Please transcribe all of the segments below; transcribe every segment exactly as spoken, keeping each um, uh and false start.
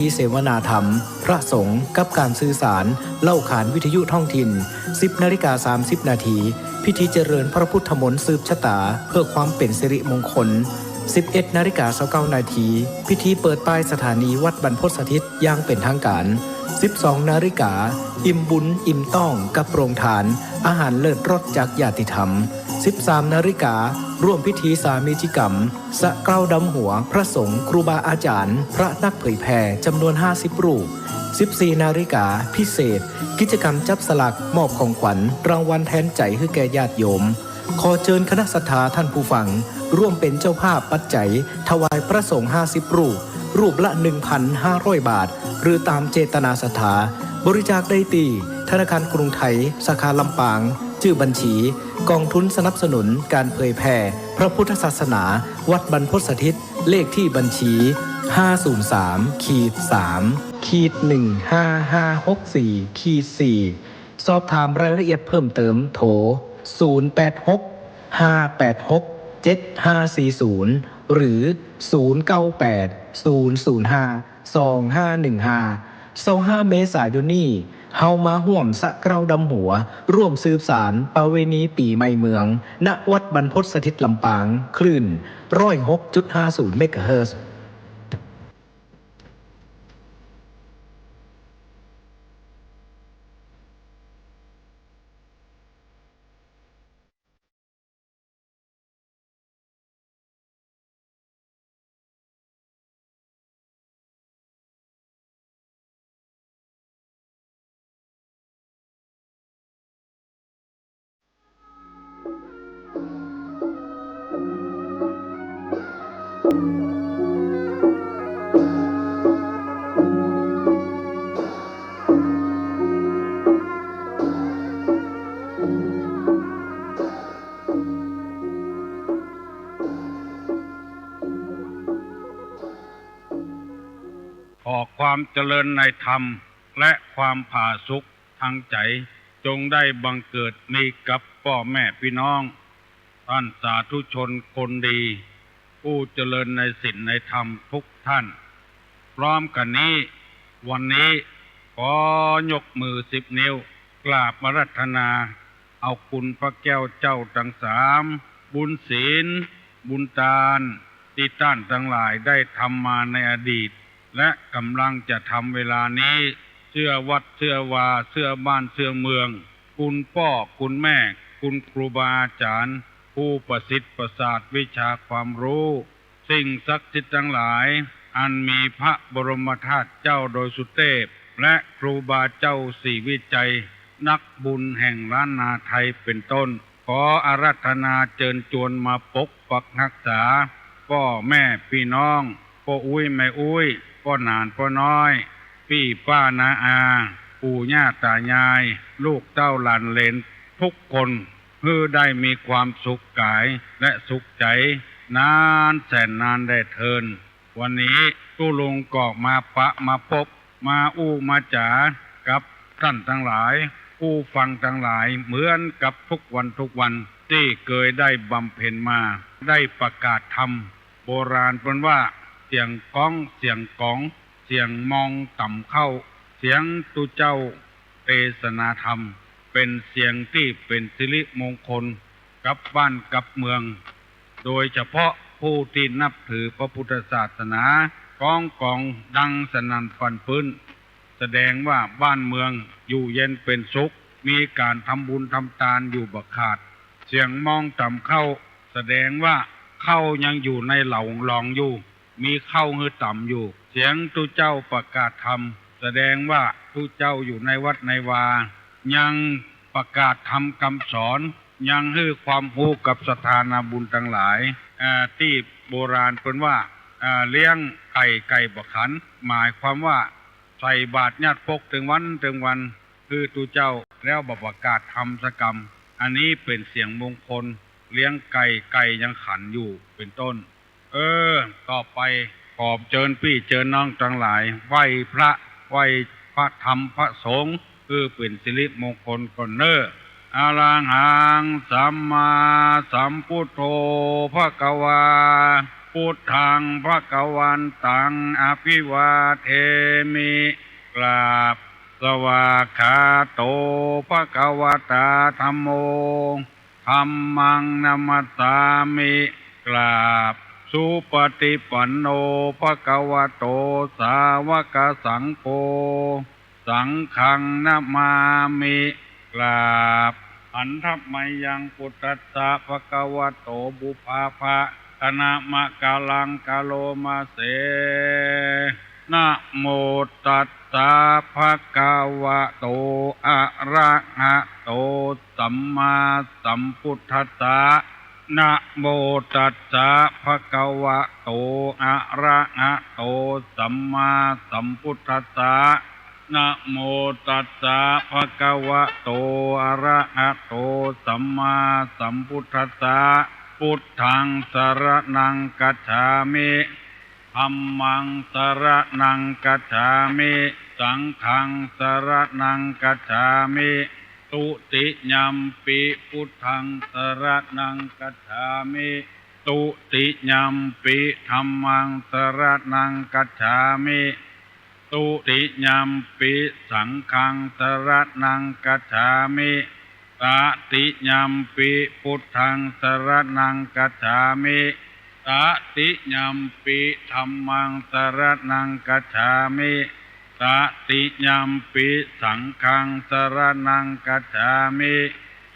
ธีเสวนาธรรม พระสงฆ์กับก๋านสื่อสาร เล่าขานวิทยุท้องถิ่น สิบนาฬิกาสามสิบนาที พิธีเจริญพระพุทธมนต์สืบชะตา เพื่อความเป๋นสิริมงคล สิบเอ็ดนาฬิกาซาวเก้านาที พิธีเปิดป้ายสถานีวัดบรรพตสถิตอย่างเป๋นทางก๋าน สิบสองนาฬิกา อิ่มบุญอิ่มต้องกับโรงทาน อาหารเลิศรสจากญาติธรรม สิบสามนาฬิกา ร่วมพิธีสามีจิกรรม สะเกล้าดำหัวพระสงฆ์ครูบาอาจ๋ารย์ พระนักเผยแผ่จำนวนห้าสิบรูป สิบสี่นาฬิกา พิเศษ กิจกรรมจับสลากมอบของขวัญรางวัลแทนใจ๋หื้อแก่ญาติโยม ขอเจิญคณะศรัทธาท่านผู้ฟัง ร่วมเป๋นเจ้าภาพปัจจัยถวายพระสงฆ์ห้าสิบรูป รูปละหนึ่งพันห้าร้อยบาท หรือต๋ามเจตนาศรัทธา บริจาคได้ตี้ธนาคารกรุงไทย สาขาลำปาง จื้อบัญชี ก๋องทุนสนับสนุนก๋านเผยแผ่พระพุทธศาสนา วัดบรรพตสถิต เลขตี้บัญชี ห้าศูนย์สามขีดสามขีดหนึ่งห้าห้าหกสี่ขีดสี่ สอบถามรายละเอียดเพิ่มเติมโทร ศูนย์แปดหก ห้าแปดหก เจ็ดห้าสี่ศูนย์ หรือ ศูนย์เก้าแปด ศูนย์ศูนย์ห้า สองห้าหนึ่งห้า ซาวห้าเมษายนนี้ เฮามาฮ่วมสะเกล้าดำหัว ร่วมสืบสานประเวณีปี๋ใหม่เมือง ณ วัดบรรพตสถิตลำปาง คลื่น ร้อยหกจุดห้าศูนย์เมกะเฮิรตซ์ขอความเจริญในธรรมและความผาสุกทางใจ๋ จงได้บังเกิดมีกับป้อแม่ปี้น้อง ต้านสาธุชนคนดี ผู้เจริญในศีลในธรรมทุกท่าน พร้อมกั๋นนี้ วันนี้ขอยกมือสิบนิ้ว กราบอาราธนา เอาคุณพระแก้วเจ้าตังสาม บุญศีล บุญตาน ตี้ต้านตังหลายได้ทำมาในอดีต และก่ำลังจะทำเวลานี้ เสื้อวัดเสื้อวา เสื้อบ้านเสื้อเมือง คุณป้อคุณแม่ คุณครูบาอาจ๋ารย์ ผู้ประสิทธิ์ประสาทวิชาความฮู้ สิ่งศักดิ์สิทธิ์ตังหลาย อันมีพระบรมธาตุเจ้าดอยสุเตพ และครูบาเจ้าศรีวิชัย นักบุญแห่งล้านนาไทยเป๋นต้น ขออาราธนาเจิญจวนมาปกปักฮักษา ป้อแม่ปี้น้อง ป้ออุ๊ยแม่อุ๊ย ป้อหนานป้อน้อย ปี้ป้าน้าอา ปู่ย่าต๋ายาย ลูกเต้าหลานเหลนทุกคน หื้อได้มีความสุขก๋ายและสุขใจ๋ นานแสนนานแลเทิน วันนี้ตุ๊ลุงก็มาปะมาปบ มาอู้มาจ๋ากับต้านตังหลาย ผู้ฟังตังหลาย เหมือนกับทุกวันทุกวัน ตี้เกยได้บำเพ็ญมา ได้ประกาศธรรม โบราณเปิ้นว่า เสียงก๊อง เสียงก๋อง เสียงมองต่ำเข้า เสียงตุ๊เจ้าเตสนาธรรม เป๋นเสียงตี้เป๋นสิริมงคลกับบ้านกับเมือง โดยเฉพาะผู้ตี้นับถือพระพุทธศาสนา ก๊องก๋องดังสนั่นฟั่นปื๊น แสดงว่าบ้านเมืองอยู่เย็นเป๋นสุข มีก๋านทำบุญทำตานอยู่บ่ขาด เสียงมองต่ำเข้า แสดงว่าเข้ายังอยู่ในเหลาหลองอยู่ มีเข้าหื้อต๋ำอยู่ เสียงตุ๊เจ้าประกาศธรรม แสดงว่าตุ๊เจ้าอยู่ในวัดในวา ยังประกาศธรรมกำสอน ยังหื้อความฮู้กับศรัทธานาบุญตังหลาย อ่า ตี้โบราณเปิ้นว่า อ่า เลี้ยงไก่ไก่บ่ขัน หมายความว่าใส่บาตรญาติโยมตึงวันตึงวัน หื้อตุ๊เจ้า แล้วบ่ประกาศธรรมสักกำ อันนี้เป๋นเสียงมงคล เลี้ยงไก่ไก่ยังขันอยู่ เป๋นต้น เออ ต่อไปขอเจิญปี้เจิญน้องตังหลาย ไหว้พระ ไหว้พระธรรมพระสงฆ์ หื้อเป๋นสิริมงคลก่อนเน่อ อะระหังสัมมาสัมพุทโธภะคะวา พุทธังภะคะวันตัง อะภิวาเทมิ กราบ สวากขาโต ภะคะวะตา ธัมโม ธัมมัง นะมัสสามิ กราบ สุปะฏิปันโน ภะคะวะโต สาวะกะสังโฆ สังฆัง นะมามิ กราบ หันทะมะยัง พุทธัสสะ ภะคะวะโต ปุพพะ ภะคะนะมะกะลัง กะโรมะเส นะโมตัสสะ ภะคะวะโต อะระหะโต สัมมาสัมพุทธัสสะ นะโมตัสสะ ภะคะวะโต อะระหะโต สัมมาสัมพุทธัสสะ นะโมตัสสะ ภะคะวะโต อะระหะโต สัมมาสัมพุทธัสสะ พุทธัง สะระณัง กัจฉามิ ธัมมัง สะระณัง กัจฉามิ สังฆัง สะระณัง กัจฉามิ ทุติยัมปิ พุทธัง สะระณัง กัจฉามิ ทุติยัมปิ ธัมมัง สะระณัง กัจฉามิ ทุติยัมปิ สังฆัง สะระณัง กัจฉามิ ตติยัมปิ พุทธัง สะระณัง กัจฉามิ ตติยัมปิ ธัมมัง สะระณัง กัจฉามิ ตติยัมปิ สังฆัง สะระณัง กัจฉามิ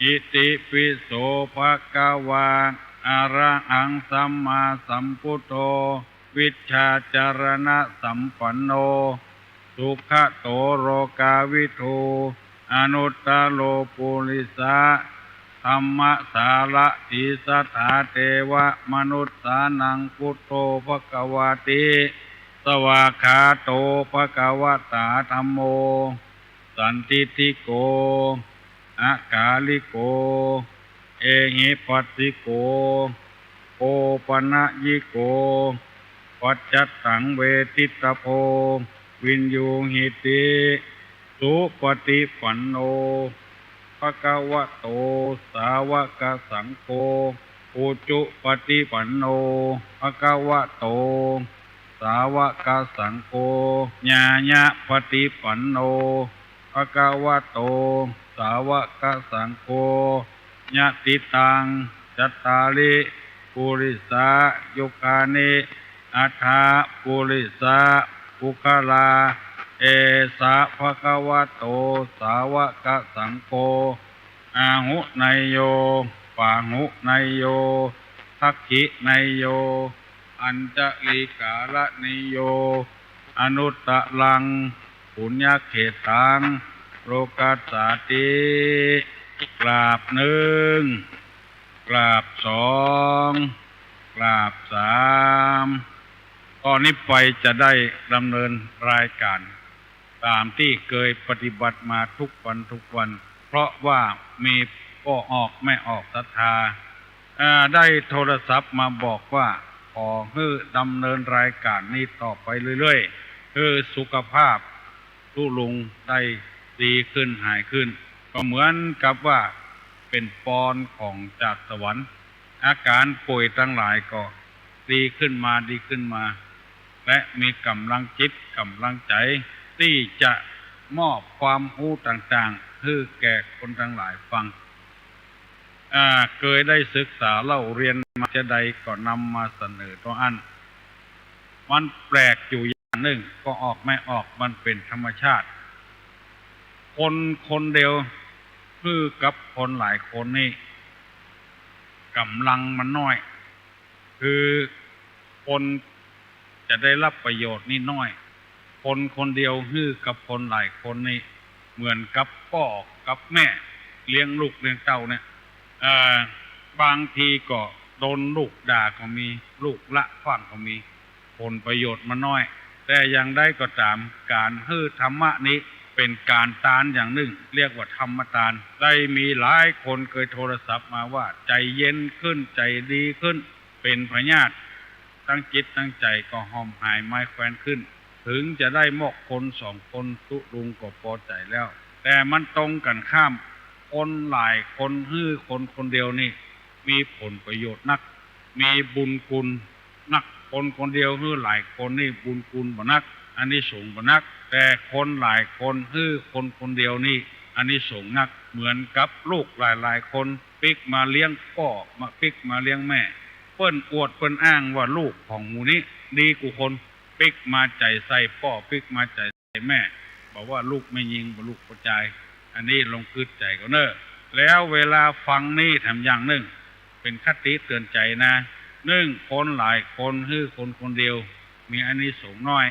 อิติปิโส ภะคะวา อะระหัง สัมมาสัมพุทโธ วิชชาจารณะสัมปันโน สุขะโต โลกาวิทู อนุตตะโร ปุริสะ ธัมมะสารถี สัทธา เตวะมนุสสานัง พุทโธ ภะคะวาติ สวากขาโต ภะคะวะตา ธัมโม สันทิฏฐิโก อะกาลิโก เอหิปัสสิโก โอปะนะยิโก ปัจจัตตัง เวทิตตะโพ วิญญูหิติ สุปะฏิปันโน ภะคะวะโต สาวะกะสังโฆ อุจุปะฏิปันโน ภะคะวะโต สาวะกะสังโฆ ญาญะปะฏิปันโน ภะคะวะโต สาวะกะสังโฆ ยะติตัง จัตตาริ ปุริสายุคานิ อัฏฐะ ปุริสะ ปุคคลา เอสะ ภะคะวะโต สาวะกะสังโฆ อาหุเนยโย ปาหุเนยโย ทักขิเนยโย อัญชลีกาละเนยโย อนุตตะรัง ปุญญะเขตตัง โลกัสสาติ กราบหนึ่ง กราบสอง กราบสาม ตอนนี้ไปจะได้ดำเนินรายการ ต๋ามตี้เกยปฏิบัติมาทุกวันทุกวัน เพราะว่ามีป้อออกแม่ออกศรัทธา อ่า ได้โทรศัพท์มาบอกว่า ขอหื้อดำเนินรายการนี้ต่อไปเรื่อยๆ หื้อสุขภาพตุ๊ลุงได้ดีขึ้นหายขึ้น ก็เหมือนกับว่าเป๋นปอนของจากสวรรค์ อาก๋านป่วยตังหลายก็ดีขึ้นมา ดีขึ้นมา และมีก๋ำลังจิตก๋ำลังใจ๋ตี้จะมอบความฮู้ต่างๆ หื้อแก่คนตังหลายฟัง อ่า เกยได้ศึกษาเล่าเรียนมาจาใดก็นำมาเสนอเต้าอั้น มันแปลกอยู่อย่างนึ่ง ก็ออกไม่ออก มันเป๋นธรรมชาติ คนคนเดียว หื้อกับคนหลายคนนี่ ก๋ำลังมันน้อย คือคนจะได้รับประโยชน์นี่น้อย คนคนเดียวหื้อกับคนหลายคนนี่ เหมือนกับป้อกับแม่เลี้ยงลูกเลี้ยงเต้าเนี่ย เอ่อ บางทีก็โดนลูกด่าก็มี ลูกละขว้างก็มี ผลประโยชน์มันน้อย แต่อย่างใดก็ต๋าม ก๋านหื้อธรรมะนี้เป๋นก๋านตานอย่างนึ่ง เรียกว่าธรรมตาน ได้มีหลายคนเกยโทรศัพท์มาว่า ใจ๋เย็นขึ้น ใจ๋ดีขึ้น เป๋นพยาธิ ตึงจิตตึงใจ๋ก็ห่อมหายไม้แควนขึ้น เถิงจะได้มอกคนสองคนตุ๊ลุงก็ปอใจ๋แล้ว แต่มันตรงกั๋นข้าม คนหลายคนหื้อคนคนเดียวนี่ มีผลประโยชน์นัก มีบุญคุณ นัก คนคนเดียวหื้อหลายคนนี่บุญคุณบ่นัก อานิสงส์บ่นัก แต่คนหลายคนหื้อคนคนเดียวนี่อานิสงส์นัก เหมือนกับลูกหลายๆ คนปิ๊กมาเลี้ยงป้อ มาปิ๊กมาเลี้ยงแม่ เปิ้นอวดเปิ้นอ้างว่าลูกของหมู่นี้ดีกู้คน ปิ๊กมาใจ๋ใส่ป้อ ปิ๊กมาใจ๋ แม่ บ่ว่าลูกแม่ญิง บ่ลูกป้อจาย อันนี้ลองกึ๊ดใจ๋ก่อนเน่อ แล้วเวลาฟังนี่แถมอย่างนึ่ง เป๋นคติเตื๋อนใจ๋นะ นึ่ง คนหลายคนหื้อคนคนเดียว มีอานิสงส์น้อย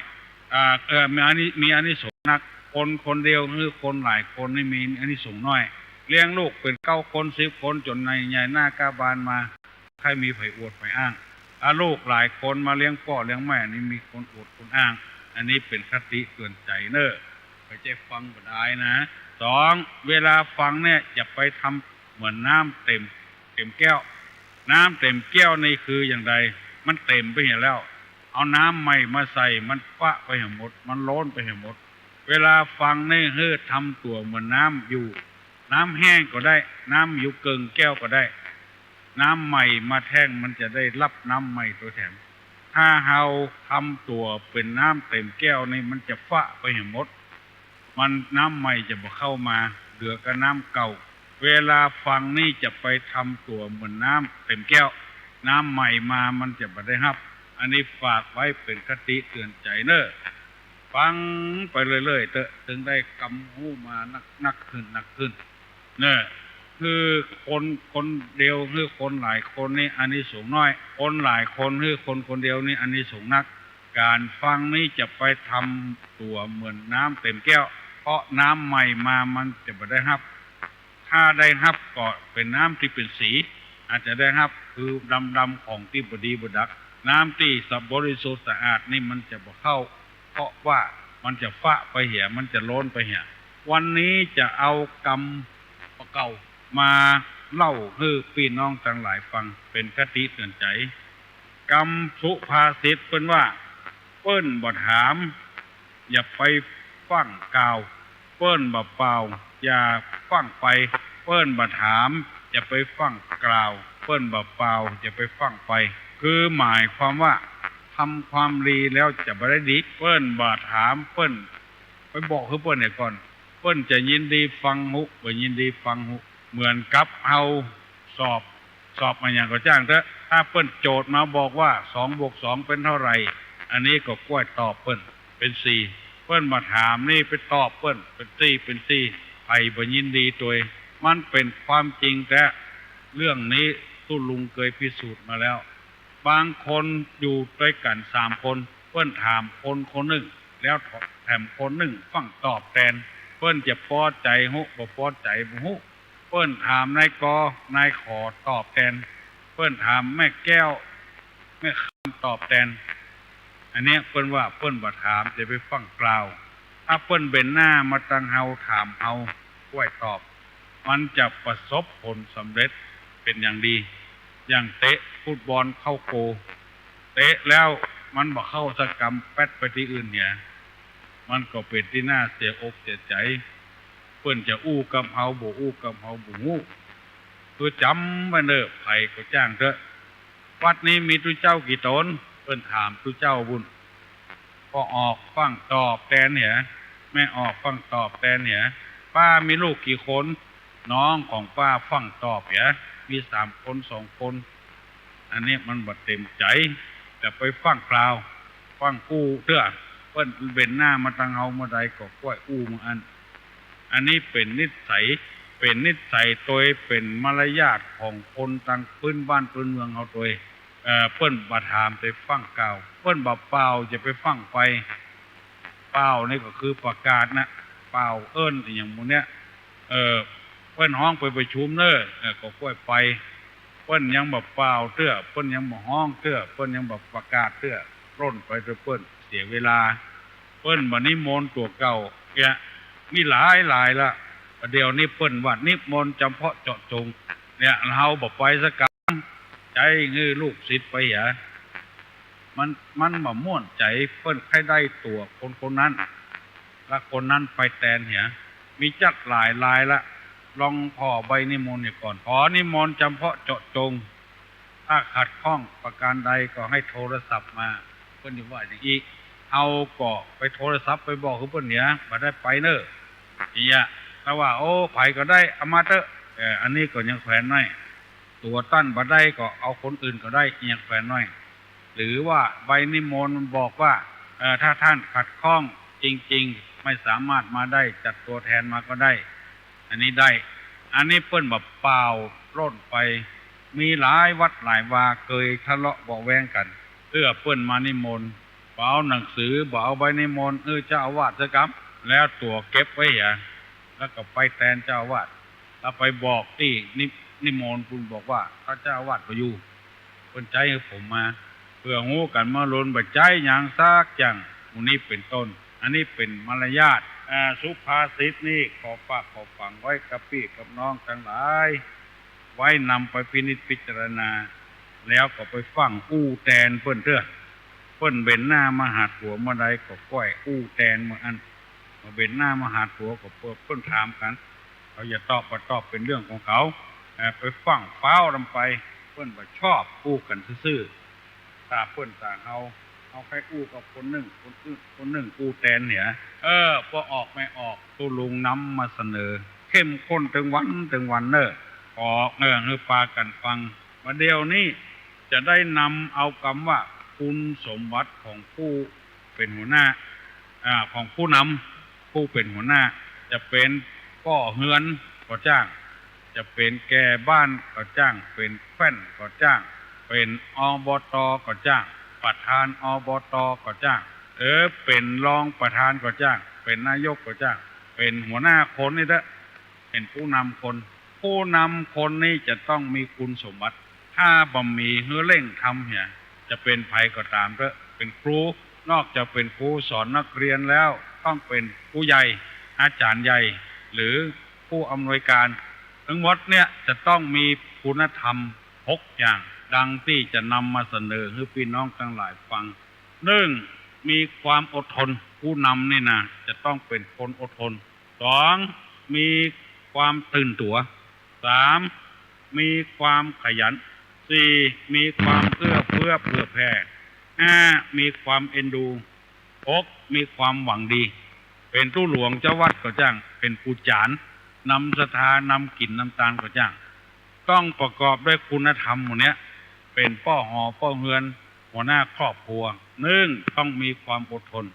อ่า เอ่อ มีอานิ มีอานิสงส์นัก คนคนเดียวหื้อคนหลายคนนี่มีอานิสงส์น้อย เลี้ยงลูกเป๋นเก้าคนสิบคนจ๋นใหญ่ ใหญ่หน้ากล้าบานมา ใค่มีใผอวดใผอ้าง อาลูกหลายคนมาเลี้ยงป้อเลี้ยงแม่นี่มีคนอวดคนอ้าง อันนี้เป๋นคติเตื๋อนใจ๋เน่อ ใผจะฟังบ่ดายนะ สอง เวลาฟังเนี่ยอย่าไปทำเหมือนน้ำเต๋ม เต๋มแก้ว น้ำเต๋มแก้วนี่คืออย่างใด มันเต๋มไปเหียแล้ว เอาน้ำใหม่มาใส่ มันฟะไปเหียหมด มันล้นไปเหียหมด เวลาฟังนี่หื้อทำตั๋วเหมือนน้ำอยู่ น้ำแห้งก็ได้ น้ำอยู่เกิ่งแก้วก็ได้ น้ำใหม่มาแทน มันจะได้ฮับน้ำใหม่ตวยแถม ถ้าเฮาทำตั๋วเป๋นน้ำเต๋มแก้วนี่ มันจะฟะไปเหียหมด มัน น้ำใหม่จะบ่เข้ามา เหลือก็น้ำเก่า เวลาฟังนี่จะไปทำตั๋วเหมือนน้ำเต๋มแก้ว น้ำใหม่มามันจะบ่ได้ฮับ อันนี้ฝากไว้เป๋นคติเตื๋อนใจ๋เน่อ ฟังไปเรื่อยๆ เต๊อะ ตึงได้กำฮู้มานักๆ ขึ้น นักขึ้น เน่อ คือคนคนเดียวหื้อคนหลายคนนี่อานิสงส์น้อย คนหลายคนหื้อคนคนเดียวนี่อานิสงส์นัก ก๋านฟังนี่จะไปทำตั๋วเหมือนน้ำเต๋มแก้ว เพราะน้ำใหม่มามันจะบ่ได้ฮับ ถ้าได้ฮับก็เป๋นน้ำตี้เป๋นสี อาจจะได้ฮับคือดำๆ ของตี้บ่ดีบ่ดัก น้ำตี้สะ บริสุทธิ์สะอาดนี่มันจะบ่เข้า เพราะว่ามันจะฟะไปเหีย มันจะล้นไปเหีย วันนี้จะเอากำบ่าเก่ามาเล่าหื้อปี้น้องตังหลายฟัง เป๋นคติเตื๋อนใจ๋ กำสุภาษิตเปิ้นว่า เปิ้นบ่ถาม อย่าไปฟั่งกล่าว เปิ้นบ่เป่า อย่าฟั่งไป เปิ้นบ่ถาม อย่าไปฟั่งกล่าว เปิ้นบ่เป่า อย่าไปฟั่งไป คือหมายความว่า ทำความดีแล้วจะบ่ได้ดี เปิ้นบ่ถาม เปิ้นไปบอกหื้อเปิ้นเหียก่อน เปิ้นจะยินดีฟังฮู้ บ่ยินดีฟังฮู้ เหมือนกับเฮาสอบ สอบมาหยังก็จ้างเต๊อะ ถ้าเปิ้นโจทย์มาบอกว่า สองบวกสองเป๋นเต้าใด อันนี้ก็ก้วยตอบเปิ้น เป๋นสี่ เปิ้นบ่ถามนี่ไปตอบเปิ้น เป๋นสี่ เป๋นสี่ ใผบ่ยินดีตวย มันเป๋นความจริงแต๊ เรื่องนี้ตุ๊ลุงเกยพิสูจน์มาแล้ว บางคนอยู่ตวยกั๋นสามคน เปิ้นถามคนคนนึ่ง แล้วแถมคนนึ่งฟั่งตอบแตน เปิ้นจะปอใจ๋ฮู้ บ่ปอใจ๋บ่ฮู้ เปิ้นถามนายกอ นายขอตอบแตน เปิ้นถามแม่แก้ว แม่คำตอบแตน อันเนี้ยเปิ้นว่าเปิ้นบ่ถาม จะไปฟั่งกล่าว ถ้าเปิ้นเบนหน้ามาตังเฮาถามเฮา ก้วยตอบ มันจะประสบผลสำเร็จเป๋นอย่างดี อย่างเตะฟุตบอลเข้าโกล เตะแล้วมันบ่เข้าสักกำ แป๊ดไปตี้อื่นเหีย มันก็เป๋นตี้น่าเสียอกเสียใจ๋ เปิ้นจะอู้กับเฮาบ่อู้กับเฮาบ่ฮู้ คือจ๋ำไว้เน่อ ใผก็จ้างเต๊อะ วัดนี้มีตุ๊เจ้ากี่ต๋น เปิ้นถามตุ๊เจ้าบุญ ป้อออกฟั่งตอบแตนเหีย แม่ออกฟั่งตอบแตนเหีย ป้ามีลูกกี่คน น้องของป้าฟั่งตอบเหีย มีสามคนสองคน อันนี้มันบ่เต๋มใจ๋ จะไปฟั่งกล่าว ฟั่งอู้เตื้อ เปิ้นเบนหน้ามาตังเฮาเมื่อใดก็ก้วยอู้เมื่ออั้น อันนี้เป๋นนิสัย เป๋นนิสัยตวย เป๋นมารยาทของคนตังปื๊นบ้านปื๊นเมืองเฮาตวย เอ่อ เปิ้นบ่ถามจะฟั่งกล่าว เปิ้นบ่เป่าจะไปฟั่งไป เป่านี่ก็คือประกาศนะ เป่าเอิ้นอะหยังหมู่เนี้ย เออ เปิ้นฮ้องไปประชุมเน่อ เออ ก็ก้วยไป เปิ้นยังบ่เป่าเตื้อ เปิ้นยังบ่ฮ้องเตื้อ เปิ้นยังบ่ประกาศเตื้อ ล่นไปเตื้อเปิ้น เสียเวลา เปิ้นบ่นิมนต์ตั๋วเก่า เนี่ย มีหลายหลายละ เดี๋ยวนี้เปิ้นว่านิมนต์จ๋ำเพาะเจาะจง เนี่ย เฮาบ่ไปสักกำ ใจ๊หื้อลูกศิษย์ไปเหีย มัน มันบ่ม่วนใจ๋ เปิ้นใค่ได้ตั๋วคนคนนั้น และคนนั้นไปแตนเหีย มีจักหลายรายละ ลองผ่อใบนิมนต์เหียก่อน ขอนิมนต์จ๋ำเพาะเจาะจง ถ้าขัดข้องประการใดก็ให้โทรศัพท์มา เปิ้นจะว่าอย่างอี้ เฮาก็ไปโทรศัพท์ไปบอกหื้อเปิ้นเหีย บ่ได้ไปเน่อ อย่างเงี้ย แต่ว่า โอ้ ใผก็ได้ เอามาเต๊อะ เออ อันนี้ก็ยังแขวนน้อย ตั๋วต้านบ่ได้ก็เอาคนอื่นก็ได้ ยังแขวนน้อย หรือว่าใบนิมนต์มันบอกว่า เอ่อ ถ้าท่านขัดข้องจริงๆ ไม่สามารถมาได้ จัดตัวแทนมาก็ได้ อันนี้ได้ อันนี้เปิ้นบ่าเปล่าปล้นไป มีหลายวัดหลายวาเกยทะเลาะเบาะแว้งกั๋น เตื้อเปิ้นมานิมนต์ บ่เอาหนังสือ บ่เอาใบนิมนต์หื้อเจ้าอาวาสสักกำ แล้วตั๋วเก็บไว้เหีย แล้วก็ไปแตนเจ้าอาวาส แล้วไปบอกตี้นิ นิมนต์ปุ้นบอกว่า ถ้าเจ้าอาวาสบ่อยู่ เปิ้นใจ๊หื้อผมมา เปื้อฮู้กั๋นเมื่อลุน บ่ใจ๊หยังสักอย่าง หมู่นี้เป๋นต้น อันนี้เป๋นมารยาท อ่า สุภาษิตนี่ขอฝากขอฝังไว้กับปี้กับน้องตังหลาย ไว้นำไปพินิจพิจารณา แล้วก็ไปฟั่งอู้แตนเปิ้นเตื้อ เปิ้นเบนหน้ามาหาตั๋วเมื่อใดก็ก้อยอู้แตนเมื่ออั้น เมื่อเบนหน้ามาหาตั๋วก็เปิ้น เปิ้นถามกั๋น เขาจะตอบบ่ตอบเป๋นเรื่องของเขา เอ่อ ไปฟั่งฟ้าวลำไป เปิ้นบ่ชอบ อู้กั๋นซื่อๆ ถ้าเปิ้นตางเฮา เฮาใค่อู้กับคนนึ่ง คนนึ่ง คนนึ่งอู้แตนเหีย เออ บ่ออกไม่ออก ตุ๊ลุงนำมาเสนอ เข้มข้นตึงวันตึงวันเน่อ ขอ เออ หื้อปากั๋นฟัง บ่าเดี่ยวนี้จะได้นำเอากำว่าคุณสมบัติของผู้เป๋นหัวหน้า อ่า ของผู้นำ ผู้เป๋นหัวหน้า จะเป๋นป้อเฮือนก็จ้าง จะเป๋นแก่บ้านก็จ้าง เป๋นแคว่นก็จ้าง เป๋น อบต. ก็จ้าง ประธาน อบต. ก็จ้าง เออ เป๋นรองประธานก็จ้าง เป๋นนายกก็จ้าง เป๋นหัวหน้าคนนี่เต๊อะ เป๋นผู้นำคน ผู้นำคนนี้จะต้องมีคุณสมบัติ ถ้าบ่มีหื้อเร่งทำเหีย จะเป๋นใผก็ต๋ามเต๊อะ เป๋นครู นอกจากเป๋นครูสอนนักเรียนแล้ว ต้องเป๋นครูใหญ่ อาจ๋ารย์ใหญ่ หรือผู้อำนวยการ ตึงหมดเนี่ยจะต้องมีคุณธรรมหกอย่าง ดังตี้จะนำมาเสนอหื้อปี้น้องตังหลายฟัง นึ่ง มีความอดทน ผู้นำนี่นะ จะต้องเป๋นคนอดทน สอง มีความตื่นตั๋ว สาม มีความขยัน สี่ มีความเอื้อเฟื้อเผื่อแผ่ ห้า มีความเอ็นดู หก มีความหวังดี เป๋นตุ๊หลวงเจ้าวัดก็จ้าง เป๋นปู่จ๋ารย์ นำศรัทธา นำกิ๋นนำตานก็จ้าง ต้องประกอบด้วยคุณธรรมหมู่เนี้ย เป๋นป้อหอป้อเฮือน หัวหน้าครอบครัว นึ่ง ต้องมีความอดทน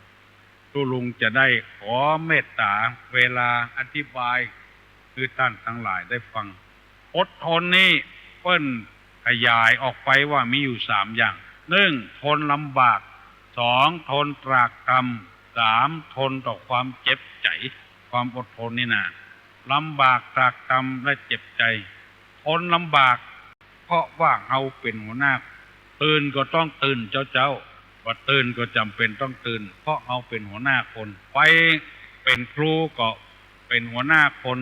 ตุ๊ลุงจะได้ขอเมตต๋าเวลาอธิบายหื้อต้านตังหลายได้ฟัง อดทนนี่เปิ้นขยายออกไปว่ามีอยู่สามอย่าง นึ่ง ทนลำบาก สอง ทนตรากตรำ สาม ทนต่อความเจ็บใจ๋ ความอดทนนี่นะ ลำบากตรากตรำและเจ็บใจ๋ ทนลำบาก เพราะว่าเฮาเป๋นหัวหน้า ตื่นก็ต้องตื่นเจ๊าๆ บ่ตื่นก็จ๋ำเป๋นต้องตื่น เพราะเฮาเป๋นหัวหน้าคน ไปเป๋นครูก็เป๋นหัวหน้าคน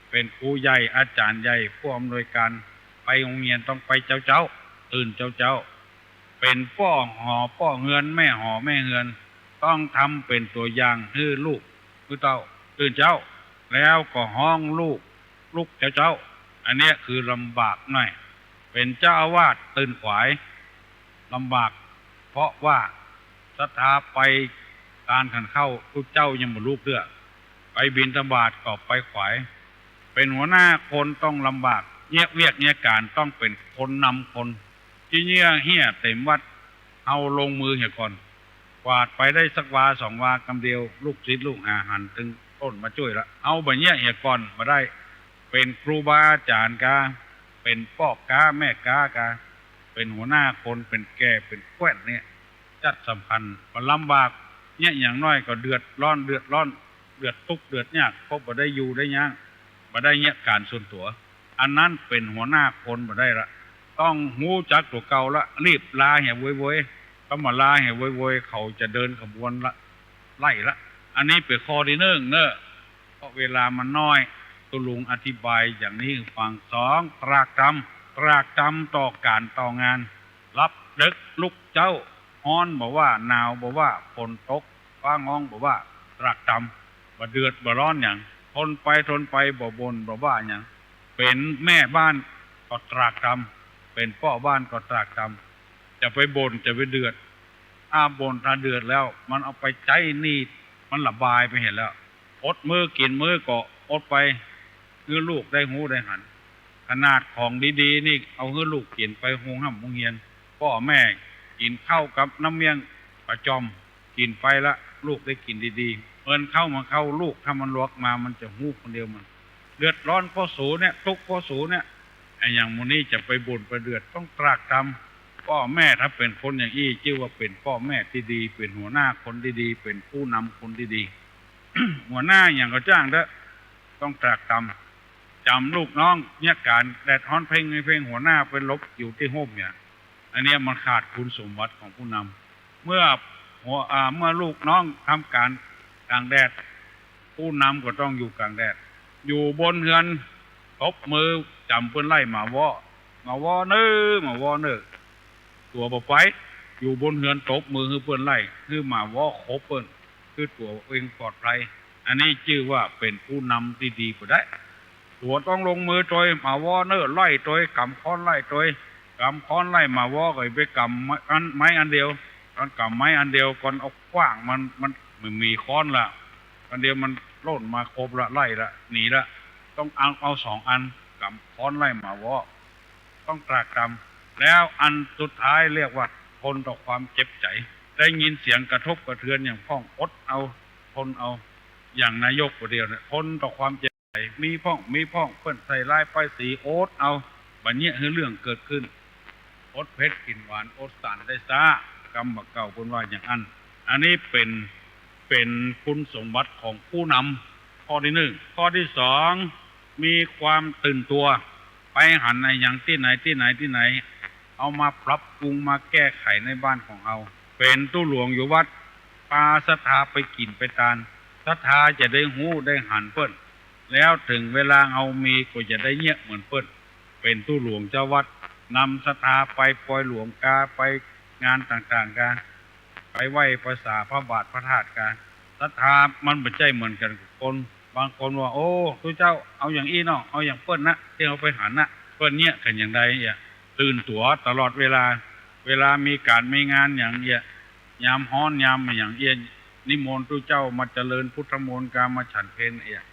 เป๋นครูใหญ่ อาจ๋ารย์ใหญ่ ผู้อำนวยการ ไปโฮงเฮียนต้องไปเจ๊าๆ ตื่นเจ๊าๆ เป๋นป้อหอป้อเฮือน แม่หอแม่เฮือน ต้องทำเป๋นตั๋วอย่างหื้อลูกหื้อเต้า ตื่นเจ๊า แล้วก็ฮ้องลูกลุกเจ๊าๆ อันเนี้ยคือลำบากหน่อย เป๋นเจ้าอาวาสตื่นขวาย ลำบาก เพราะว่าศรัทธาไปตานขันข้าว ตุ๊เจ้ายังบ่ลุกเตื้อ ไปบิณฑบาตก็ไปขวาย เป๋นหัวหน้าคนต้องลำบาก เยียะเวียกเยียะก๋าน ต้องเป๋นคนนำคน ขี้เยียะเฮี้ยเต๋มวัด เฮาลงมือเหียก่อน กวาดไปได้สักวาสองวา กำเดียวลูกศิษย์ลูกหาหันตึงต้นมาจ้วยละ เฮาบ่เยียะเหียก่อนบ่ได้ เป๋นครูบาอาจ๋ารย์กา เป๋นป้อก๊าแม่ก๊ากา เป๋นหัวหน้าคน เป๋นแก่ เป๋นแคว่นเนี่ย จั๊ดสำคัญ บ่ลำบาก เยียะอย่างน้อยก็เดือดร้อน เดือดร้อน เดือดตุ๊กข์เดือดยาก เพราะบ่ได้อยู่ได้ย้าง บ่ได้เยียะก๋านส่วนตั๋ว อันนั้นเป๋นหัวหน้าคนบ่ได้ละ ต้องฮู้จักตั๋วเก่าละ รีบลาเหียโวยๆ ถ้าบ่ลาเหียโวยๆ เขาจะเดินขบวนละ ไล่ละ อันนี้เป๋นข้อตี้นึ่งเน่อ เพราะเวลามันน้อย ตุ๊ลุงอธิบายอย่างนี้หื้อฟัง สอง ตรากตรำ ตรากตรำต่อก๋านต่องาน หลับเดิ็กลุกเจ๊า ฮ้อนบ่ว่า หนาวบ่ว่า ฝนตก ฟ้าฮ้องบ่ว่า ตรากตรำ บ่เดือดบ่ร้อนหยัง ทนไปทนไป บ่บ่นบ่ว่าหยัง เป๋นแม่บ้านก็ตรากตร เป๋นป้อบ้านก็ตรากตรำ จะไปบ่นจะไปเดือด ถ้าบ่นถ้าเดือดแล้ว มันเอาไปใจ๊หนี้ มันระบายไปหั้นแล้ว อดมื้อกิ๋นมื้อก็อดไป หื้อลูกได้ฮู้ได้หัน ขนาดของดีๆ นี่เอาหื้อลูกกิ๋นไปโฮงฮ่ำโฮงเฮียน ป้อแม่กิ๋นข้าวกับน้ำเมี่ยงปลาจ่อม กิ๋นไปละ ลูกได้กิ๋นดีๆ เมินเข้ามาเข้าลูก ถ้ามันลวกมามันจะฮู้คนเดียวมัน เดือดร้อนป้อสูเนี่ย ตุ๊กข์ป้อสูเนี่ย ไอ้อย่างหมู่นี้จะไปบ่นไปเดือด ต้องตรากตรำ ป้อแม่ถ้าเป๋นคนอย่างอี้ จื้อว่าเป๋นป้อแม่ตี้ดี เป๋นหัวหน้าคนตี้ดี เป๋นผู้นำคนตี้ดี หัวหน้าอย่างก็จ้างเต๊อะ ต้องตรากตรำ จ๋ำลูกน้องเฮียก๋าน แดดฮ้อนเพ็งเพ็ง หัวหน้าไปหลบอยู่ตี้ฮ่มเนี่ย อันเนี้ยมันขาดคุณสมบัติของผู้นำ เมื่อหัว อ่า เมื่อลูกน้องทำก๋านก๋างแดด ผู้นำก็ต้องอยู่ก๋างแดด อยู่บนเฮือนตบมือจ๋ำเปิ้นไล่หมาว้อ หมาว้อเน่อ หมาว้อเน่อ ตั๋วบ่ไป อยู่บนเฮือนตบมือหื้อเปิ้นไล่ หื้อหมาว้อขบเปิ้น หื้อตั๋วเองปลอดภัย อันนี้จื้อว่าเป๋นผู้นำตี้ดีบ่ได้ ตั๋วต้องลงมือตวย หมาว้อเน่อไล่ตวย ก๋ำค้อนไล่ตวย ก๋ำค้อนไล่หมาว้อก็อย่าไปก๋ำไม้อัน ไม้อันเดียว ตอนก๋ำไม้อันเดียวก่อนเอาขว้างมัน มันบ่มีค้อนละ อันเดียวมันล่นมาคบละ ไล่ละ หนีละ ต้องเอา เอาสองอัน ก๋ำค้อนไล่หมาว้อ ต้องตรากตรำ แล้วอันสุดท้ายเรียกว่าทนต่อความเจ็บใจ๋ ได้ยินเสียงกระทบกระเทือนอย่างพ่อง อดเอา ทนเอา อย่างนายกผู้เดียวเนี่ย ทนต่อความเจ็บใจ๋ มีพ่อง มีพ่อง เปิ้นใส่ร้ายป้ายสี อดเอา บ่เยียะหื้อเรื่องเกิดขึ้น อดเผ็ดกิ๋นหวาน อดสารได้ซ้า กำบ่าเก่าเปิ้นว่าอย่างอั้น อันนี้เป๋น เป๋นคุณสมบัติของผู้นำ ข้อตี้นึ่ง ข้อตี้สอง มีความตื่นตั๋ว ไปหันอะหยังตี้ไหนตี้ไหนตี้ไหน เอามาปรับปรุงมาแก้ไขในบ้านของเฮา เป๋นตุ๊หลวงอยู่วัด ปาศรัทธาไปกิ๋นไปตาน ศรัทธาจะได้ฮู้ได้หันเปิ้น แล้วเถิงเวลาเฮามีก็จะได้เยียะเหมือนเปิ้น เป๋นตุ๊หลวงเจ้าวัด นำศรัทธาไปปอยหลวงกา ไปงานต่างๆ กา ไปไหว้ไปสาพระบาทพระธาตุกา ศรัทธามันบ่ใจ้เหมือนกั๋นกับคน บางคนว่า โอ้ ตุ๊เจ้า เอาอย่างอี้เนาะ เอาอย่างเปิ้นนะ ตี้เฮาไปหันนะ เปิ้นเยียะกั๋นอย่างใดเยียะ ตื่นตั๋วตลอดเวลา เวลามีก๋านมีงานอย่างเยียะ ยามฮ้อนยามอย่างเยียะ นิมนต์ตุ๊เจ้ามาเจริญพุทธมนต์กา มาฉันเพลเยียะ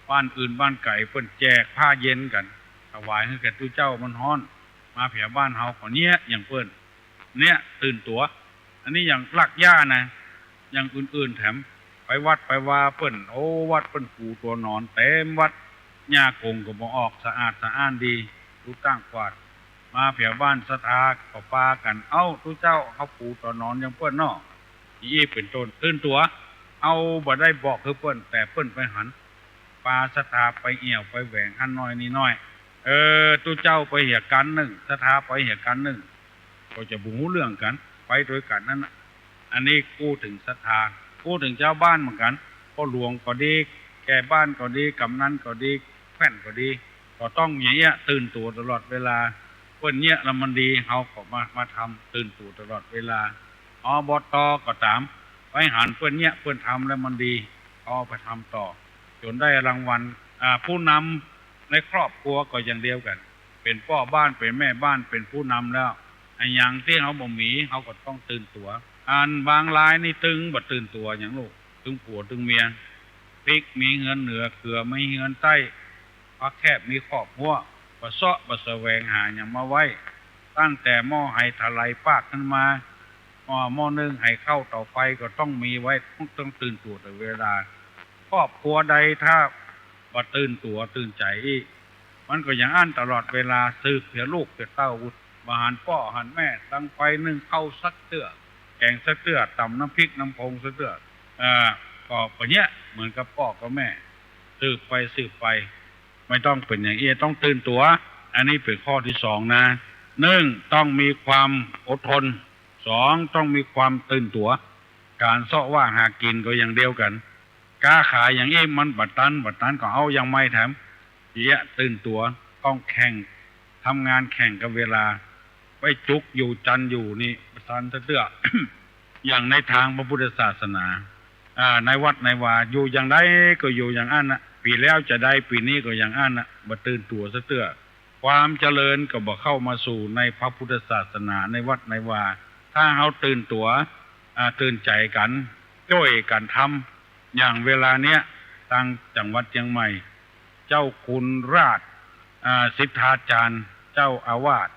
บ้านอื่นบ้านไก๋เปิ้นแจกผ้าเย็นกั๋น ถวายหื้อแก่ตุ๊เจ้า มันฮ้อน มาแผวบ้านเฮาก็เยียะอย่างเปิ้น เนี่ยตื่นตั๋ว อันนี้อย่างลักหญ้านะ อย่างอื่นๆ แถม ไปวัดไปวาเปิ้น โอ้ วัดเปิ้นปูตั๋วหนอนเต็มวัด หญ้ากงก็บ่ออก สะอาดสะอ้านดี ดูตั้งกวาด มาแผวบ้านศรัทธาก็ปากั๋น เอ้า ตุ๊เจ้า เฮาปูตั๋วหนอนอย่างเปิ้นเนาะ อย่างอี้เป๋นต้น ตื่นตั๋ว เฮาบ่ได้บอกหื้อเปิ้น แต่เปิ้นไปหัน ปาศรัทธาไปแอ่วไปแหวงหั้นน้อยนี่น้อย เออ ตุ๊เจ้าไปเหียกั๋นนึ่ง ศรัทธาไปเหียกั๋นนึ่ง ก็จะบ่ฮู้เรื่องกั๋น ไปตวยกั๋นนั้นน่ะ อันนี้อู้เถิงศรัทธา อู้เถิงจาวบ้านเหมือนกั๋น ป้อหลวงก็ดี แก่บ้านก็ดี ก๋ำนันก็ดี แคว่นก็ดี ก็ต้องอย่างเยียะ ตื่นตั๋วตลอดเวลา เปิ้นเยียะแล้วมันดี เฮาก็มา มาทำ ตื่นตั๋วตลอดเวลา อบต. ก็ต๋าม ไปหันเปิ้นเยียะเปิ้นทำแล้วมันดี เอาไปทำต่อ จ๋นได้รางวัล อ่า ผู้นำในครอบครัวก็อย่างเดียวกั๋น เป๋นป้อบ้าน เป๋นแม่บ้าน เป๋นผู้นำแล้ว อะหยังตี้เฮาบ่มี เฮาก็ต้องตื่นตั๋ว อันบางรายนี่ตึงบ่ตื่นตั๋วหยังลูก ตึงผัวตึงเมีย พริกมีเฮือนเหนือ เขือมีเฮือนใต้ ผักแคบมีคอกฮั้ว บ่เซาะบ่แสวงหาหยังมาไว้ ตั้งแต่หม้อไหถลายปากขึ้นมา หม้อ หม้อนึ่งไหข้าวเต๋าไฟก็ต้องมีไว้ ต้อง ต้องตื่นตั๋วตลอดเวลา ครอบครัวใดถ้าบ่ตื่นตั๋วตื่นใจ๋อี้ มันก็อย่างอั้นตลอดเวลา สืบเสียลูกเสียเต้า บ่หันป้อหันแม่ ตังไฟนึ่งข้าวสักเตื้อ แก๋งสักเตื้อ ต๋ำน้ำพริกน้ำผงสักเตื้อ เอ่อ ก็เป๋นเยียะเหมือนกับป้อกับแม่ สืบไปสืบไป ไม่ต้องเป๋นอย่างอี้ ต้องตื่นตั๋ว อันนี้เป๋นข้อตี้สองนะ นึ่ง ต้องมีความอดทน สอง ต้องมีความตื่นตั๋ว ก๋านเซาะว่าหากิ๋นก็อย่างเดียวกั๋น ก๊าขายอย่างอี้มันบ่ตัน บ่ตันก็เอาอย่างใหม่แถม เยียะตื่นตั๋ว ต้องแข่ง ทำงานแข่งกับเวลา ไปจุกอยู่จันอยู่นี่บ่ตันสักเตื้อ อย่างในตางพระพุทธศาสนา อ่า ในวัดในวา อยู่อย่างใดก็อยู่อย่างอั้นน่ะ ปี๋แล้วจาใด ปี๋นี้ก็อย่างอั้นน่ะ บ่ตื่นตั๋วสักเตื้อ พ ความเจริญก็บ่เข้ามาสู่ในพระพุทธศาสนา ในวัดในวา ถ้าเฮาตื่นตั๋ว อ่า ตื่นใจ๋กั๋น จ้วยกั๋นทำ อย่างเวลาเนี้ย ตางจังหวัดเจียงใหม่ เจ้าคุณราช อ่า สิทธาจารย์ เจ้าอาวาส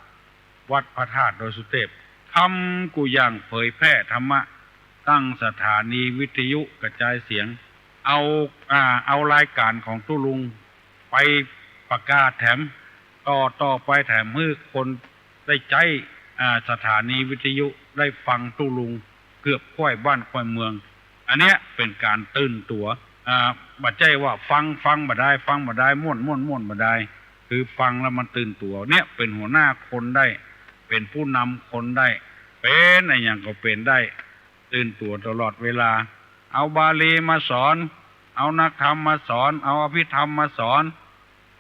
วัดพระธาตุดอยสุเทพ ทำกู้อย่างเผยแพร่ธรรมะ ตั้งสถานีวิทยุกระจายเสียง เอา อ่า เอารายก๋านของตุ๊ลุง ไปประกาศแถม ต่อ ต่อไปแถมหื้อคนได้ใจ๊ อ่า สถานีวิทยุ ได้ฟังตุ๊ลุงเกือบค่อยบ้านค่อยเมือง อันเนี้ยเป๋นก๋านตื่นตั๋ว อ่า บ่ใจ้ว่าฟัง ฟังบ่ได้ ฟังบ่ได้ ม่วน ม่วน ม่วนบ่ได้ คือฟังแล้วมันตื่นตั๋ว เนี่ยเป๋นหัวหน้าคนได้ เป๋นผู้นำคนได้ เป๋นอะหยังก็เป๋นได้ ตื่นตั๋วตลอดเวลา เอาบาลีมาสอน เอานักธรรมมาสอน เอาอภิธรรมมาสอน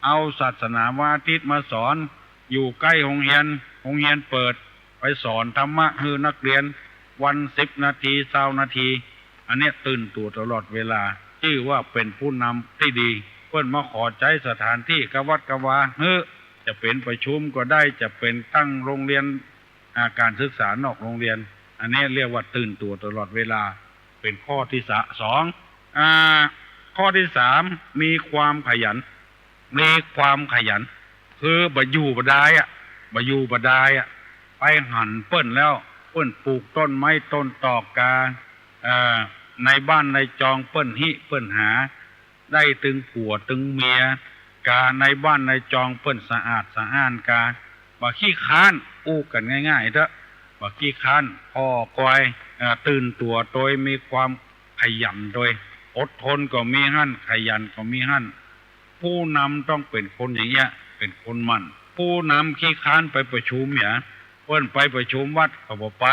เอาศาสนาวันอาทิตย์มาสอน อยู่ใก้โฮงเฮียน โฮงเฮียนเปิด ไปสอนธรรมะหื้อนักเรียน วันสิบนาที ซาวนาที อันเนี้ยตื่นตั๋วตลอดเวลา จื้อว่าเป๋นผู้นำตี้ดี เปิ้นมาขอใจ๊สถานตี้กะวัดกะวาหื้อ จะเป๋นประชุมก็ได้ จะเป๋นตั้งโฮงเฮียน อ่า ก๋านศึกษานอกโฮงเฮียน อันเนี้ยเรียกว่าตื่นตั๋วตลอดเวลา เป๋นข้อตี้สะ สอง อ่า ข้อตี้สาม มีความขยัน มีความขยัน คือบ่อยู่บ่ดายอะ บ่อยู่บ่ดายอะ ไปหันเปิ้นแล้ว เปิ้นปลูกต้นไม้ต้นตอกกา เอ่อ ในบ้านในจองเปิ้นฮิเปิ้นหา ได้ตึงผัวตึงเมียกา ในบ้านในจองเปิ้นสะอาดสะอ้านกา บ่ขี้คร้าน อู้กั๋นง่ายๆ เต๊อะ บ่ขี้คร้าน ผ่อกอย เอ่อ ตื่นตั๋วโตย มีความขยันโตย อดทนก็มีหั้น ขยันก็มีหั้น ผู้นำต้องเป๋นคนอย่างเงี้ย เป๋นคนหมั่น ผู้นำขี้คร้านไปประชุมเหีย เปิ้นไปประชุมวัดก็บ่ไป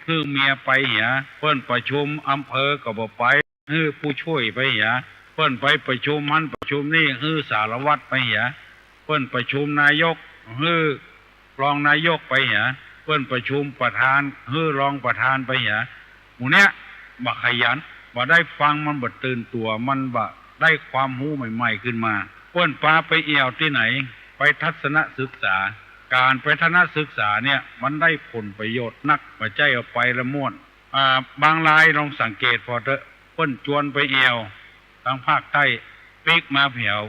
หื้อเมียไปเหีย เปิ้นประชุมอำเภอก็บ่ไป หื้อผู้ช่วยไปเหีย เปิ้นไปประชุมหั้นประชุมนี่ หื้อสารวัตรไปเหีย เปิ้นประชุมนายก หื้อรองนายกไปเหีย เปิ้นประชุมประธาน หื้อรองประธานไปเหีย หมู่เนี้ยบ่ขยัน บ่ได้ฟัง มันบ่ตื่นตั๋ว มันบ่ได้ความฮู้ใหม่ๆ ขึ้นมา เปิ้นปาไปเอี่ยวตี้ไหน ไปทัศนศึกษา ก๋านไปทัศนศึกษาเนี่ย มันได้ผลประโยชน์นัก บ่ใจ้ว่าไปแล้วม่วน อ่า บางรายลองสังเกตผ่อเต๊อะ เปิ้นจวนไปเอี่ยว ตางภาคใต้ ปิ๊กมาแผว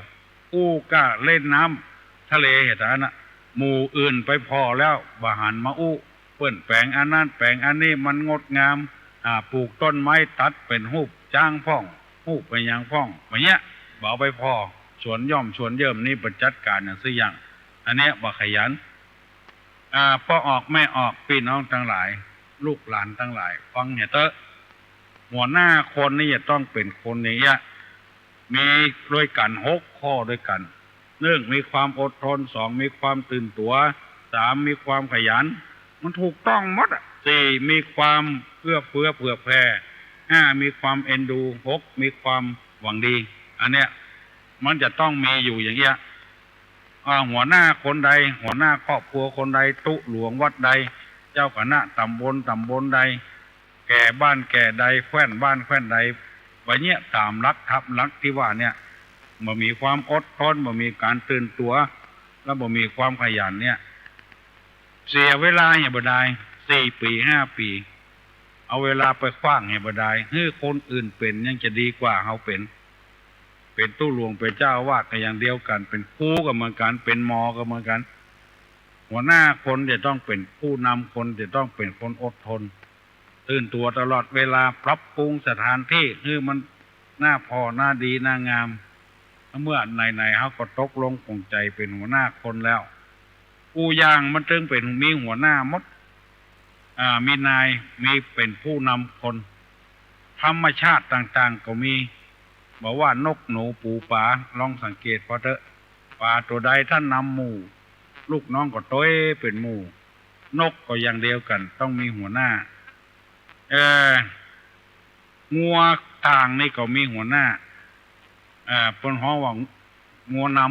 อู้ก้าเล่นน้ำทะเลเหีย ต๋าอั้นน่ะ หมู่อื่นไปผ่อแล้ว บ่หันมาอู้ เปิ้นแป๋งอันนั้นแป๋งอันนี้มันงดงาม อ่า ปลูกต้นไม้ตัดเป๋นฮูปจ๊างพ่อง ฮูปเป๋นหยังพ่อง บ่าเนี้ย บ่เอาไปผ่อ สวนหย่อมสวนเยิ่มนี่บ่จัดก๋านหยังสักอย่าง อันเนี้ยบ่ขยัน อ่า ป้อออกแม่ออก ปี้น้องตังหลาย ลูกหลานตังหลาย ฟังเหียเต๊อะ หัวหน้าคนนี่จะต้องเป๋นคนอย่างเงี้ย มีด้วยกั๋นหกข้อด้วยกั๋น หนึ่ง มีความอดทน สอง มีความตื่นตั๋ว สาม มีความขยัน มันถูกต้องหมดอะ สี่ มีความเอื้อเฟื้อเผื่อแผ่ ห้า มีความเอ็นดู หก มีความหวังดี อันเนี้ยมันจะต้องมีอยู่อย่างเงี้ย อ่า หัวหน้าคนใด หัวหน้าครอบครัวคนใด ตุ๊หลวงวัดใด เจ้าคณะต๋ำบล ต๋ำบลใด แก่บ้านแก่ใด แคว่นบ้านแคว่นใด บ่าเนี้ยต๋ามหลักธรรมหลักตี้ว่าเนี่ย บ่มีความอดทน บ่มีก๋านตื่นตั๋ว แล้วบ่มีความขยันเนี่ย เสียเวลาเหียบ่ดาย สี่ปี๋ ห้าปี๋ เอาเวลาไปขว้างเหียบ่ดาย หื้อคนอื่นเป๋นยังจะดีกว่าเฮาเป๋น เป๋นตุ๊หลวง เป๋นเจ้าอาวาสก็อย่างเดียวกั๋น เป๋นครูก็เหมือนกั๋น เป๋นหมอก็เหมือนกั๋น หัวหน้าคนจะต้องเป๋นผู้นำ คนจะต้องเป๋นคนอดทน ตื่นตั๋วตลอดเวลา ปรับปรุงสถานตี้หื้อมันน่าผ่อน่าดีน่างาม เมื่อไหนๆ เฮาก็ตกลงปลงใจ๋เป๋นหัวหน้าคนแล้ว กู้อย่างมันจึงเป๋น มีหัวหน้าหมด อ่า มีนาย มีเป๋นผู้นำคน ธรรมชาติต่างๆ ก็มี บ่ว่านกหนูปูป๋า ลองสังเกตผ่อเต๊อะ ป๋าตั๋วใดถ้านำหมู่ ลูกน้องก็โตยเป๋นหมู่ นกก็อย่างเดียวกั๋น ต้องมีหัวหน้า เอ่อ งัวต่างนี่ก็มีหัวหน้า เอ่อ เปิ้นฮ้องว่างัวน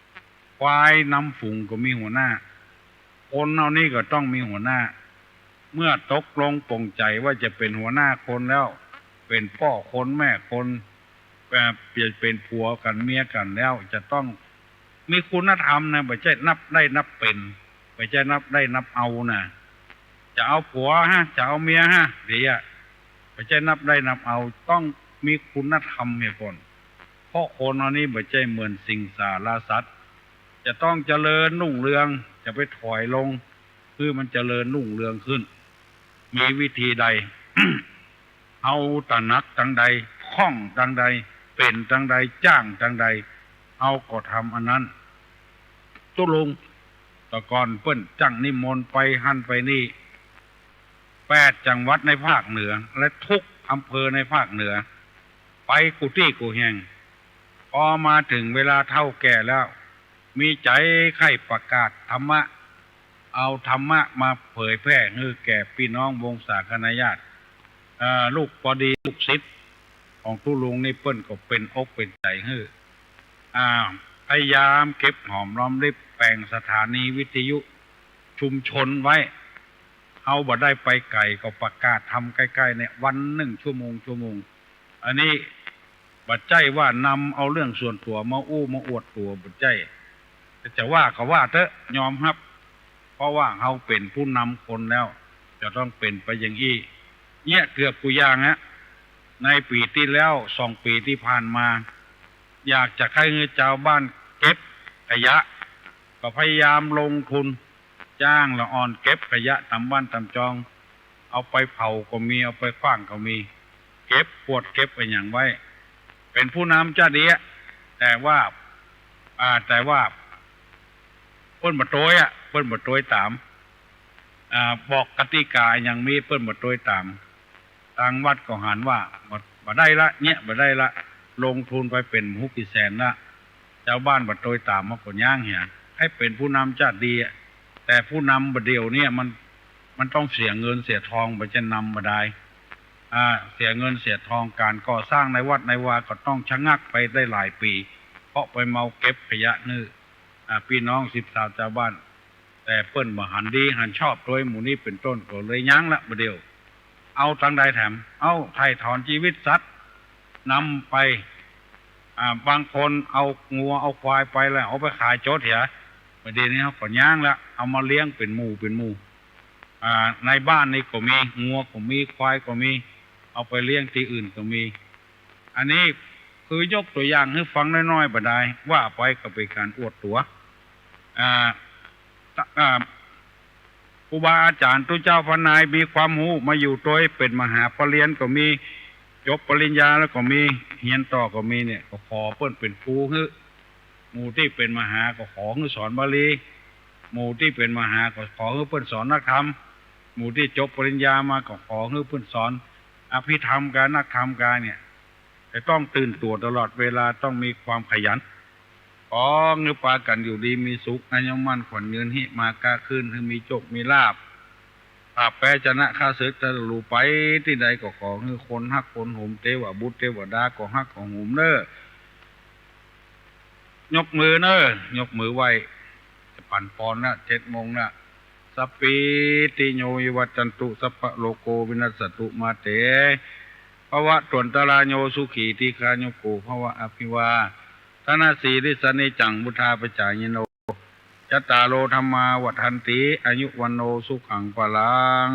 ำ ควายนำฝูงก็มีหัวหน้า คนเฮานี่ก็ต้องมีหัวหน้า เมื่อตกลงปลงใจ๋ว่าจะเป๋นหัวหน้าคนแล้ว เป๋นป้อคนแม่คน เอ่อ เป๋น เป๋นผัวกั๋นเมียกั๋นแล้ว จะต้อง มีคุณธรรมนะ บ่ใจ้นับได้นับเป๋น บ่ใจ้นับได้นับเอานะ จะเอาผัวฮะ จะเอาเมียฮะ เดี๋ยว บ่ใจ้นับได้นับเอา ต้องมีคุณธรรมเหียก่อน เพราะคนเฮานี้บ่ใจ้เหมือนสิงสารสัตว์ จะต้องเจริญรุ่งเรือง จะไปถอยลง คือมันเจริญรุ่งเรืองขึ้น มีวิธีใด เฮาตระหนักตังใด คล่องตังใด เป๋นตังใด จ้างตังใด เฮาก็ทำอันนั้น ตุ๊ลุง แต่ก่อนเปิ้นจ้างนิมนต์ไปหั้นไปนี่ แปดจังหวัดในภาคเหนือ และทุกอำเภอในภาคเหนือ ไปกู้ตี้กู้แห่ง พอมาเถิงเวลาเฒ่าแก่แล้ว มีใจ๋ใค่ประกาศธรรมะ เอาธรรมะมาเผยแผ่หื้อแก่ปี้น้องวงศาคณาญาติ เอ่อ ลูกปอดี ลูกศิษย์ของตุ๊ลุงนี่เปิ้นก็เป๋นอกเป๋นใจ๋หื้อ อ่า พยายามเก็บหอมรอมริบ แป๋งสถานีวิทยุชุมชนไว้ เฮาบ่ได้ไปไก๋ก็ประกาศธรรมใก้ๆ เนี่ย วันนึ่งชั่วโมง ชั่วโมง อันนี้บ่ใจ้ว่านำเอาเรื่องส่วนตั๋วมาอู้มาอวดตั๋ว บ่ใจ้ แต่จะว่าก็ว่าเต๊อะ ยอมฮับ เพราะว่าเฮาเป๋นผู้นำคนแล้ว จะต้องเป๋นไปอย่างอี้ เนี่ยเกือบกู้อย่างฮะ ในปี๋ตี้แล้ว สองปี๋ตี้ผ่านมา อยากจะใค่หื้อจาวบ้านเก็บขยะ ก็พยายามลงทุน จ้างละอ่อนเก็บขยะต๋ามบ้านต๋ามจอง เอาไปเผาก็มี เอาไปขว้างก็มี เก็บขวดเก็บอะหยังไว้ เป๋นผู้นำจ้าเดีย แต่ว่า อ่า แต่ว่า เปิ้นบ่ตวยอะ เปิ้นบ่ตวยต๋าม อ่า บอกกติกาอะหยังมี เปิ้นบ่ตวยต๋าม ตางวัดก็หันว่า บ่ บ่ได้ละ เนี่ยบ่ได้ละ ลงทุนไปเป๋นบ่ฮู้กี่แสนละ จาวบ้านบ่ตวยต๋าม มันก็ย้างเหีย ใค่เป๋นผู้นำจ้าเดีย แต่ผู้นำบ่าเดี่ยวเนี่ยมัน มันต้องเสียเงินเสียทอง บ่ใจ้นำบ่ดาย อ่า เสียเงินเสียทอง ก๋านก่อสร้างในวัดในวาก็ต้องชะงักไปได้หลายปี๋ เพราะไปเมาเก็บขยะหื้อ อ่า ปี้น้องสิบสาวจาวบ้าน แต่เปิ้นบ่หันดีหันชอบตวยหมู่นี้เป๋นต้น ก็เลยย้างละบ่าเดี่ยว เอาตังใดแถม เอาไถ่ถอนจีวิตสัตว์ นำไป อ่า บางคนเอางัวเอาควายไปแล้ว เอาไปขายโจ๊ดเหีย บ่าเดี่ยวนี้เฮาก็ย้างละ เอามาเลี้ยงเป๋นหมู่เป๋นหมู่ อ่า ในบ้านนี่ก็มี งัวก็มี ควายก็มี เอาไปเลี้ยงตี้อื่นก็มี อันนี้คือยกตั๋วอย่างหื้อฟังน้อยๆ บ่ดาย ว่าไปก็เป๋นก๋านอวดตั๋ว อ่า อ่า ครูบาอาจ๋ารย์ตุ๊เจ้าพระนายมีความฮู้มาอยู่ตวย เป๋นมหาปริญญาก็มี จบปริญญาแล้วก็มี เฮียนต่อก็มีเนี่ย ก็ขอเปิ้นเป๋นครูหื้อ หมู่ตี้เป๋นมหาก็ขอหื้อสอนบาลี หมู่ตี้เป๋นมหาก็ขอหื้อเปิ้นสอนนักธรรม หมู่ตี้จบปริญญามาก็ขอหื้อเปิ้นสอนอภิธรรมกา นักธรรมกาเนี่ย จะต้องตื่นตั๋วตลอดเวลา ต้องมีความขยัน ขอหื้อปากั๋นอยู่ดีมีสุข อายุมั่นขวัญยืน หิมาก้าขึ้น หื้อมีโจคมีลาภ ถ้าแป๊ชนะข้าศึก ถ้าลูไปตี้ใดก็ขอหื้อคนฮักคนหุม เตวบุตรเตวดาก็ฮักก็หุมเน่อ ยกมือเน่อ ยกมือไหว้ จะปั๋นปอนละ เจ็ดโมงละ สัพพีติโยวิวัชชันตุ สัพพะโรโควินัสสันตุ มาเต ภวัตวันตราโย สุขีทีฆายุโก ภวะ อภิวาทะนะสีลิสสะนิจจัง วุฑฒาปะจายิโน จัตตาโร ธัมมา วัฑฒันติ อายุ วัณโณ สุขัง พะลัง